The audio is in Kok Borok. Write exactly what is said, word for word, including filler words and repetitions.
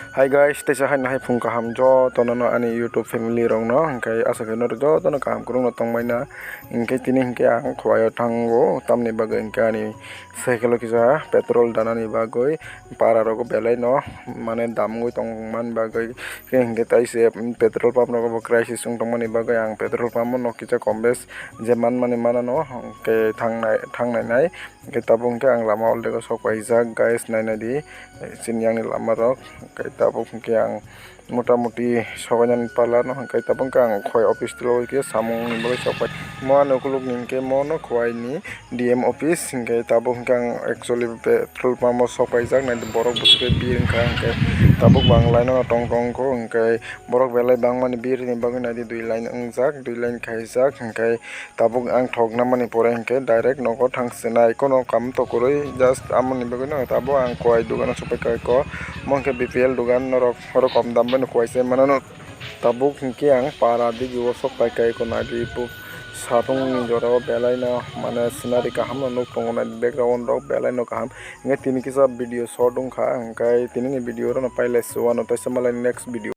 Hi guys, teisa hai nahai phung kaham jotono no ani YouTube family rok no, hingke asa khe no jotono kaham kwrwng no tongmai na. Hingke tini hingke ang Khowai o thango, tamni bagwi hingke ani cycle o kisa petrol danani bagwi para rogo belai no mane damgwi tongmani bagwi, hingke taise petrol pump rogo bo crisis wng tongmani bagwi ang petrol pump o no kisa kombes je manmani manano hingke thangnai, thangnai nai. Hingke tabuk hingke ang lama already sok paijak, guys, nainai di, chini yang ni lama rok. Hingke tabuk hingke ang mota moti sobainani pala no, hingke tabuk hingke ang Khowai office tolo hingke samung ni bagwi sok pai. Mo ano ukuluk ni hingke mo no Khowai ni D M office, hingke tabuk hingke ang actually petrol pump o sok paijak, naidi borok bwswk bir wngkha, hingke tabuk bo ang line o tong tong kho, hingke borok belai bangmani bir ni bagwi naidi dui line wngjak, dui line khaijak, hingke tabuk ang thok namani pore hingke direct nogo thang sinai, kono kam to kwrwi, just amoni bagwi no tabuk ang Khowai dogano sokpai kha kho. Mo hingke B P L dogan norok, oro kom dam bai no Khowai se manano. Tabuk hingke ang para digi o sokpai kha kho, naidi bo satung ni jora o belai no mane scenery kaham no nuk tongo, naidi background rok belai no kaham. Hingke tini kisa video short wngkha, hingke tini ni video oro no pailai se wano, teisa malai next video.